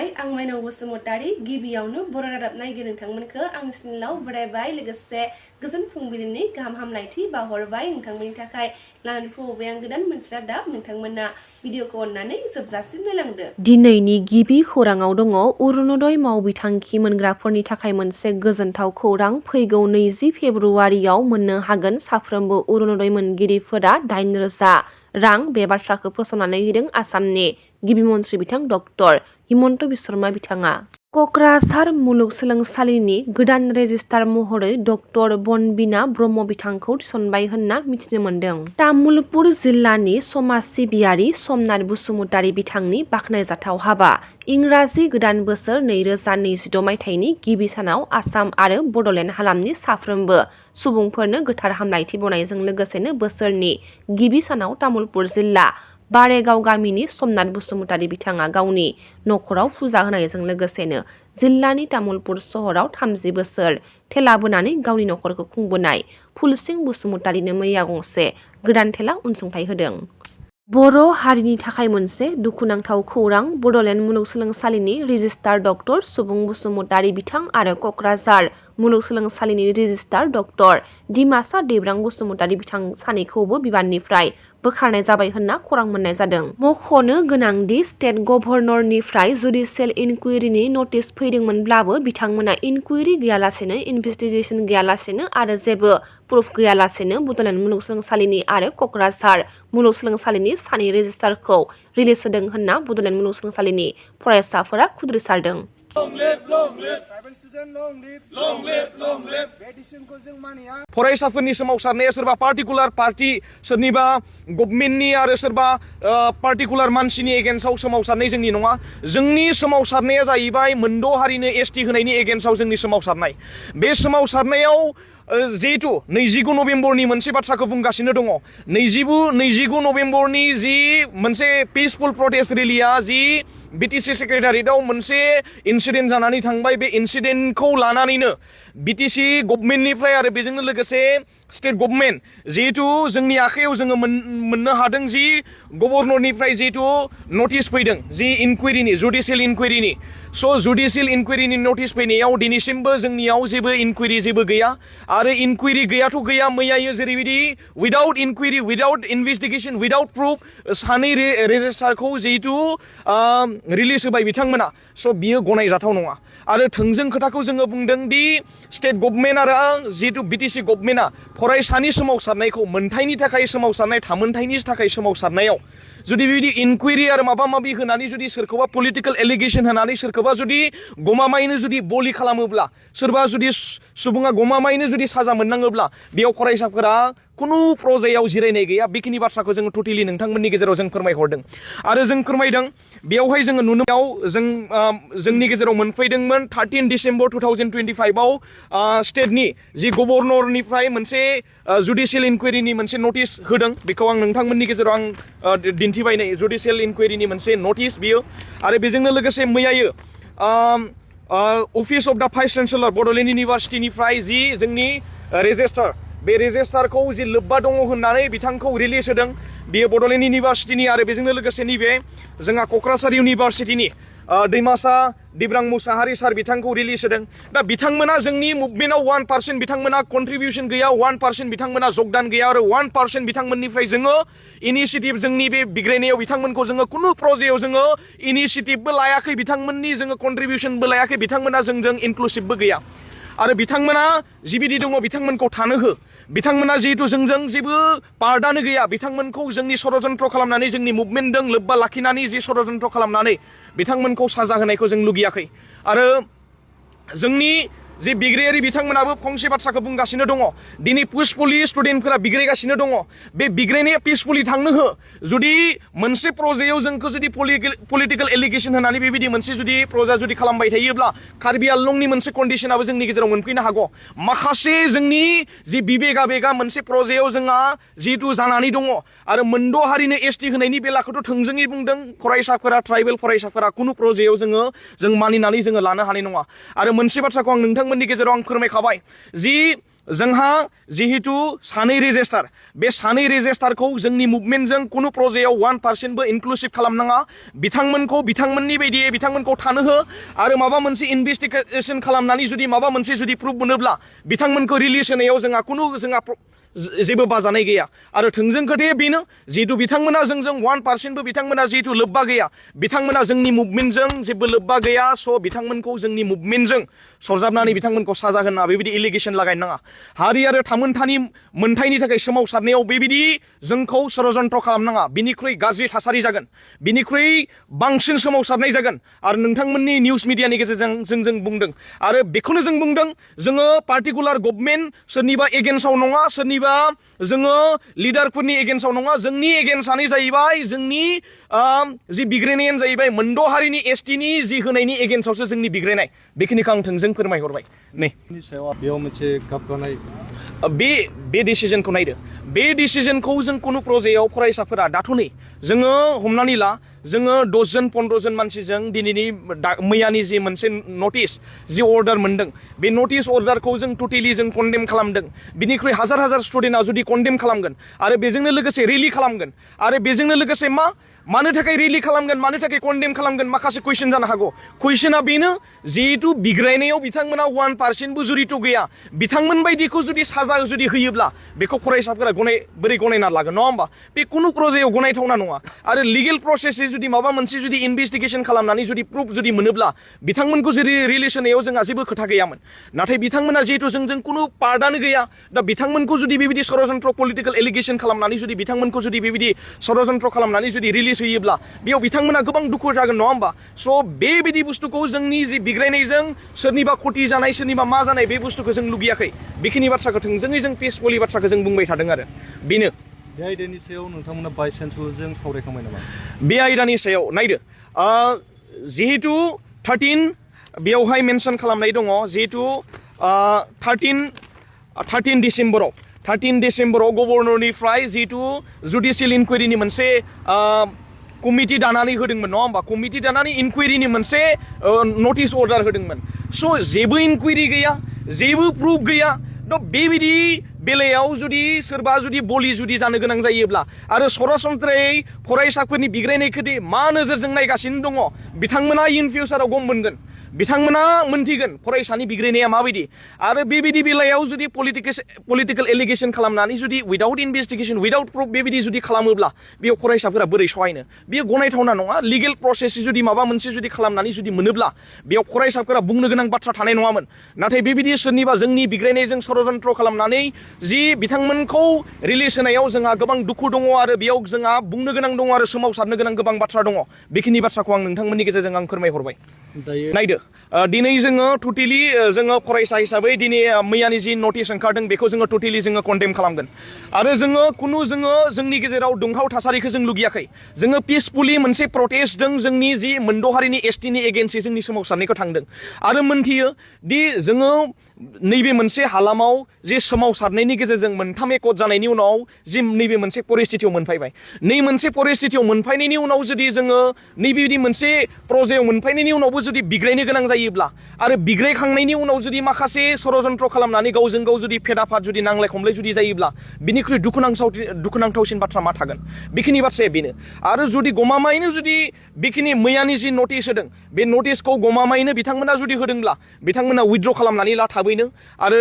खुलुमबाय आं माइनाव बसुमतारी गिबियावनो बर' रादाब नायगिर नोंथांमोनखौ आंनि चेनेलाव बरायबाय लोगोसे गोजोन फुंबिलिनि गाहाम हामलायथि बावहरबाय नोंथांमोननि थाखाय लानानै फैबाय आं गोदान मोनसे रादाब नोंथांमोना भिडिअखौ अननानै जोबजासिम नायलांदो। दिनैनि गिबि खौराङाव दङ अरुणोदय मावबिथांखि मोनग्राफोरनि थाखाय मोनसे गोजोनथाव खौरां फैगौ 20 फेब्रुआरियाव मोननो हागोन साफ्रोमबो अरुणोदय मोनगिरिफोरा 8,000 रां बे बाथ्राखौ फोसावनानै होदों आसामनि गिबि मन्थ्रि बिथां डक्टर हिमन्त बिश्व शर्मा बिथाङा। क'क्राझार मुलुगसोलोंसालिनि गोदान रेजिस्ट्रार महरै डक्टर बनबिना ब्रह्म बिथांखौ थिसनबाय होनना मिथिनो मोन्दों। तामुलपुर जिल्लानि समाज सिबियारि समनाथ बसुमतारी बिथांनि बाख्नायजाथाव हाबा। इंराजि गोदान बोसोर 2026 मायथाइनि गिबि सानाव आसाम आरो बड'लेण्ड हालामनि साफ्रोमबो सुबुंफोरनो गोथार हामलायथि बावनायजों लोगोसेनो बोसोरनि गिबि सानाव तामुलपुर जिल्ला बारेगाव गामिनि समनाथ बसुमतारी बिथाङा गावनि नखराव फुजा होनायजों लोगोसेनो जिल्लानि तामुलपुर सहराव 30 बोसोर थेला बोनानै गावनि नखरखौ खुंबोनाय फुलसिं बसुमतारीनो मैया गंसे गोदान थेला अनसुंथाइ होदों। बर' हारिनि थाखाय मोनसे दुखुनांथाव खौरां बड'लेण्ड मुलुगसोलोंसालिनि रेजिस्ट्रार डक्टर सुबुं बसुमतारी बिथां आरो क'क्राझार मुलुगसोलोंसालिनि रेजिस्ट्रार डक्टर डिमासा देब्रां बसुमतारी बिथां सानैखौबो बिबाननिफ्राय बोखारनाय जाबाय होनना खौरां मोननाय जादों। मख'नो गोनांदि स्टेट गभर्नरनिफ्राय जुडिशियेल इनकुवेरिनि नटिस फैदोंमोनब्लाबो बिथांमोना इनकुवेरि गैयालासेनो इनभेस्टिगेसन गैयालासेनो आरो जेबो प्रुफ गैयालासेनो बड'लेण्ड मुलुगसोलोंसालिनि आरो क'क्राझार मुलुगसोलोंसालिनि सानै रेजिस्ट्रारखौ रिलिज होदों होनना बड'लेण्ड मुलुगसोलोंसालिनि फरायसाफोरा खुद्रिसारदों। फरायसाफोरनि सोमावसारनाया सोरबा पार्टिकुलार पार्टी सोरनिबा गभर्नमेन्टनि आरो सोरबा पार्टिकुलार मानसिनि एगेन्स्टआव सोमावसारनाय जोंनि नङा। जोंनि सोमावसारनाया जाहैबाय मोनद' हारिनो एसटि होनायनि एगेन्स्टआव जोंनि सोमावसारनाय। बे सोमावसारनायाव जिहेतु 29 नभेम्बरनि मोनसे बाथ्राखौ बुंगासिनो दङ। 29 नभेम्बरनि जि मोनसे पिसफुल प्रटेस्ट रेलिया जि बिटिसि सेक्रेटारियेटआव मोनसे इन्सिडेन्ट जानानै थांबाय। बे इन्सिडेन्टखौ लानानैनो बिटिसि गभर्नमेन्टनिफ्राय आरो बेजोंनो लोगोसे स्टेट गभर्नमेन्ट जिहेतु जोंनि आखायाव जोङो मोननो हादों जि गभर्नरनिफ्राय जिहेतु नटिस फैदों जि इनकुवेरिनि जुडिशियेल इनकुवेरिनि। स' जुडिशियेल इनकुवेरिनि नटिस फैनायाव दिनैसिमबो जोंनियाव जेबो इनकुवेरि जेबो गैया आरो इनकुवेरि गैयाथ' गैया मैयायो जेरैबायदि without enquiry without investigation without proof सानै रेजिस्ट्रारखौ जिहेतु रिलिज होबाय बिथांमोना। स' बियो गनायजाथाव नङा आरो थोंजों खोथाखौ जोङो बुंदों दि स्टेट गभर्नमेन्ट आरो जिहेतु बिटिसि गभर्नमेन्टआ फरायसानि सोमावसारनायखौ मोनथायनि थाखाय सोमावसारनाय थामोनथायनि थाखाय सोमावसारनायाव जुदि बेबायदि इनकुवेरि आरो माबा माबि होनानै जुदि सोरखौबा पलिटिकेल एलिगेसन होनानै सोरखौबा जुदि गमामायैनो जुदि बलि खालामोब्ला सोरबा जुदि सुबुङा गमामायैनो जुदि साजा मोननाङोब्ला बेयाव फरायसाफोरा खुनु प्रजायाव जिरायनाय गैया। बेखिनि बाथ्राखौ जोङो टटेलि नोंथांमोननि गेजेराव जों फोरमायहरदों आरो जों फोरमायदों बेयावहाय जोङो नुनायाव जोंनि गेजेराव मोनफैदोंमोन 13 डिसेम्बर 2025आव स्टेटनि जि गभर्नरनिफ्राय मोनसे जुडिशियेल इनकुवेरिनि मोनसे नटिस होदों। बेखौ आं नोंथांमोननि गेजेराव आं दिन्थिबाय नै जुडिशियेल इनकुवेरिनि मोनसे नटिस बियो आरो बेजोंनो लोगोसे मैयायो अफिस अफ द भाइस चेन्सेलर बड'लेण्ड इउनिभार्सिटिनिफ्राय जि जोंनि रेजिस्ट्रार बे रेजिस्ट्रारखौ जि लोब्बा दङ होननानै बिथांखौ रिलिज होदों। बेयो बड'लेण्ड इउनिभार्सिटिनि आरो बेजोंनो लोगोसे नैबे जोंहा क'क्राझार इउनिभार्सिटिनि दैमासा दिब्रां मुसाहारि सार बिथांखौ रिलिज होदों। दा बिथांमोना जोंनि मुभमेन्टआव 1% बिथांमोना कन्ट्रिबिउसन गैया 1% बिथांमोना जगदान गैया आरो 1% बिथांमोननिफ्राय जोङो इनिसियेटिभ जोंनि बे बिग्रायनायाव बिथांमोनखौ जोङो खुनु प्रजेक्टआव जोङो इनिसियेटिभबो लायाखै बिथांमोननि जोङो कन्ट्रिबिउसनबो लायाखै बिथांमोना जोंजों इनक्लुसिभबो गैया आरो बिथांमोना जिबिदि दङ बिथांमोनखौ थानो हो। बिथांमोना जिहेतु जोंजों जेबो पार्टआनो गैया बिथांमोनखौ जोंनि षड़यन्त्र खालामनानै जोंनि मुभमेन्टजों लोब्बा लाखिनानै जि षड़यन्त्र खालामनानै बिथांमोनखौ साजा होनायखौ जों लुगैयाखै आरो जोंनि जे बिग्रायारि बिथांमोनाबो फंसे बाथ्राखौ बुंगासिनो दङ दिनै पिसफुलि स्टुडेन्टफोरा बिग्रायगासिनो दङ। बे बिग्रायनाया पिसफुलि थांनो हो। जुदि मोनसे प्रजेक्टआव जोंखौ जुदि पलिटिकेल एलिगेसन होनानै बेबायदि मोनसे जुदि प्रजा जुदि खालामबाय थायोब्ला कार्बि आंलंनि मोनसे कन्डिसनाबो जोंनि गेजेराव मोनफैनो हागौ। माखासे जोंनि जि बिबेगा बेगा मोनसे प्रजेक्टआव जोंहा जिहेतु जानानै दङ आरो मोनद' हारिनो एसटि होनायनि बेलाखौथ' थोंजोङै बुंदों फरायसाफोरा ट्राइबेल फरायसाफोरा खुनु प्रजेक्टआव जों मानिनानै जोङो लानो हानाय नङा। आरो मोनसे बाथ्राखौ आं नोंथांमोननि गेजेराव आं फोरमायखाबाय जि जोंहा जिहेतु सानै रेजिस्टार बे सानै रेजिस्टारखौ जोंनि मुभमेन्टजों कुनु प्रजेक्टआव 1%बो इनक्लुसिभ खालामनाङा बिथांमोनखौ बिथांमोननि बायदियै बिथांमोनखौ थानो हो आरो माबा मोनसे इनभेस्टिगेसन खालामनानै जुदि माबा मोनसे जुदि प्रुफ मोनोब्ला बिथांमोनखौ रिलिज होनायाव जोंहा जेबो बाजानाय गैया आरो थोंजों खोथाया बेनो जिहेतु बिथांमोना जोंजों 1%बो बिथांमोना जिहेतु लोब्बा गैया बिथांमोना जोंनि मुभमेन्टजों जेबो लोब्बा गैया स' बिथांमोनखौ जोंनि मुभमेन्टजों सरजाबनानै बिथांमोनखौ साजा होना बेबायदि एलिगेसन लागायनो नाङा हारि आरो थामोनथानि मोनथायनि थाखाय सोमावसारनायाव बेबायदि जोंखौ षड़यन्त्र खालामनाङा बिनिख्रुइ गाज्रि थासारि जागोन बिनिख्रुइ बांसिन सोमावसारनाय जागोन आरो नोंथांमोननि निउस मिडियानि गेजेरजों जों बुंदों आरो बेखौनो जों बुंदों जोङो पार्टिकुलार गभर्नमेन्ट सोरनिबा एगेन्स्टआव नङा सोरनिबा जोङो लिडारफोरनि एगेन्स्टआव नङा जोंनि एगेन्स्टआनो जाहैबाय जोंनि जि बिग्रायनायानो जाहैबाय मोनद' हारिनि एसटिनि जि होनायनि एगेन्स्टआवसो जोंनि बिग्रायनाय बेखिनिखौ आं थोंजों फोरमायहरबाय नै बेयाव मोनसे गाबगानाय बे डिसिजनखौ नायदो बे डिसिजनखौ जों कुनु प्रजेक्टआव फरायसाफोरा दाथ' नै जोङो हमनानै ला जोङो 10 जन 15 जन मानसिजों दिनैनि मैयानि जि मोनसे नटिस जि अर्डार मोनदों बे नटिस अर्डारखौ जों टटेलि जों कन्डेम खालामदों बिनिख्रुइ हाजार स्टुडेन्टआ जुदि कन्डेम खालामगोन आरो बेजोंनो लोगोसे रेलि खालामगोन आरो बेजोंनो लोगोसे मानो थाखाय रेलि खालामगोन मानो थाखाय कन्डेम खालामगोन माखासे कुइसन जानो हागौ कुइसना बेनो जिहेतु बिग्रायनायाव बिथांमोना 1%बो जुरित' गैया बिथांमोन बायदिखौ जुदि साजा जुदि होयोब्ला बेखौ फरायसाफोरा बोरै गनायना लागोन नङा होमबा बे कुनु प्रजेक्टआव गनायथावना नङा आरो लिगेल प्रसेसै जुदि माबा मोनसे जुदि इनभेस्टिगेसन खालामनानै जुदि प्रुफ जुदि मोनोब्ला बिथांमोनखौ जुदि रिलिज होनायाव जोंहा जेबो खोथा गैयामोन नाथाय बिथांमोना जिहेतु जोंजों कुनु पार्टआनो गैया दा बिथांमोनखौ जुदि बेबायदि षड़यन्त्र पलिटिकेल एलिगेसन खालामनानै जुदि बिथांमोनखौ जुदि बेबायदि षड़यन्त्र खालामनानै जुदि रिलिज होयोब्ला बेयाव बिथांमोना गोबां दुखु जागोन नङा होमबा स' बेबायदि बुस्थुखौ जोंनि जि बिग्रायनायजों सोरनिबा खति जानाय सोरनिबा मा जानाय बे बुस्थुखौ जों लुगैयाखै बेखिनि बाथ्राखौ थोंजोङै जों पिसफुलि बाथ्राखौ जों बुंबाय थादों आरो बेनो बे आयदानि सायाव नोंथांमोना भाइस चेन्सेलरजों सावरायखांबाय नामा बे आयदानि सायाव नायदो जिहेतु 13 बेयावहाय मेनसन खालामनाय दङ जिहेतु 13 डिसेम्बराव गभर्नरनिफ्राय जिहेतु जुडिसियेल इनकुवेरिनि मोनसे कमिटि दानानै होदोंमोन नङा होमबा कमिटि दानानै इनकुवेरिनि मोनसे नटिस अर्डार होदोंमोन स' जेबो इनकुवेरि गैया जेबो प्रुफ गैया थ' बेबायदि बेलायाव जुदि सोरबा जुदि बलि जुदि जानो गोनां जायोब्ला आरो सरासनस्रायै फरायसाफोरनि बिग्रायनायखौ मा नोजोरजों नायगासिनो दङ बिथांमोना इन फिउचाराव गम मोनगोन बिथांमोना मोनथिगोन फरायसानि बिग्रायनाया माबायदि आरो बेबायदि बेलायाव जुदि पलिटिकेल एलिगेसन खालामनानै जुदि उइदाउट इनभेस्टिगेसन उइदाउट प्रुफ बेबायदि जुदि खालामोब्ला बेयाव फरायसाफोरा बोरै सहायनो बेयो गनायथावना नङा लिगेल प्रसेस जुदि माबा मोनसे जुदि खालामनानै जुदि मोनोब्ला बेयाव फरायसाफोरा बुंनो गोनां बाथ्रा थानाय नङामोन नाथाय बेबायदि सोरनिबा जोंनि बिग्रायनायजों षड़यन्त्र खालामनानै जि बिथांमोनखौ रिलिज होनायाव जोंहा गोबां दुखु दङ आरो बेयाव जोंहा बुंनो गोनां दङ आरो सोमावसारनो गोनां गोबां बाथ्रा दङ बेखिनि बाथ्राखौ आं नोंथांमोननि गेजेरजों आं फोरमायहरबाय नायदो दिनै जोङो टटेलि जोङो फरायसा हिसाबै दिनै मैयानि जि नटिस ओंखारदों बेखौ जोङो टटेलि जोङो कन्डेम खालामगोन आरो जोङो जोंनि गेजेराव दुंहाव थासारिखौ जों लुगैयाखै जोङो पिसफुलि मोनसे प्रटेस्टजों जोंनि जि मोनद' हारिनि एसटिनि एगेन्सै जोंनि सोमावसारनायखौ थांदों आरो मोनथियो दि जोङो नैबे मोनसे हालामाव जे सोमावसारनायनि गेजेरजों मोनथाम एकट जानायनि उनाव जि नैबे मोनसे परिस्थितियाव मोनफैबाय नै मोनसे परिस्थितियाव मोनफैनायनि उनाव जुदि जोङो नैबेबायदि मोनसे प्रजेक्टआव मोनफैनायनि उनावबो जुदि बिग्रायनो गोनां जायोब्ला आरो बिग्रायखांनायनि उनाव जुदि माखासे षड़यन्त्र खालामनानै गावजों गाव जुदि फेदाफाद जुदि नांलाय खमलाय जुदि जायोब्ला बिनिख्रुइ दुखुनांथावसिन बाथ्रा मा थागोन बेखिनि बाथ्राया बेनो आरो जुदि गमामायैनो जुदि बेखिनि मैयानि जि नटिस होदों बे नटिसखौ गमामायैनो बिथांमोना जुदि होदोंब्ला बिथांमोना उइथड्र खालामनानै ला थाबैनो आरो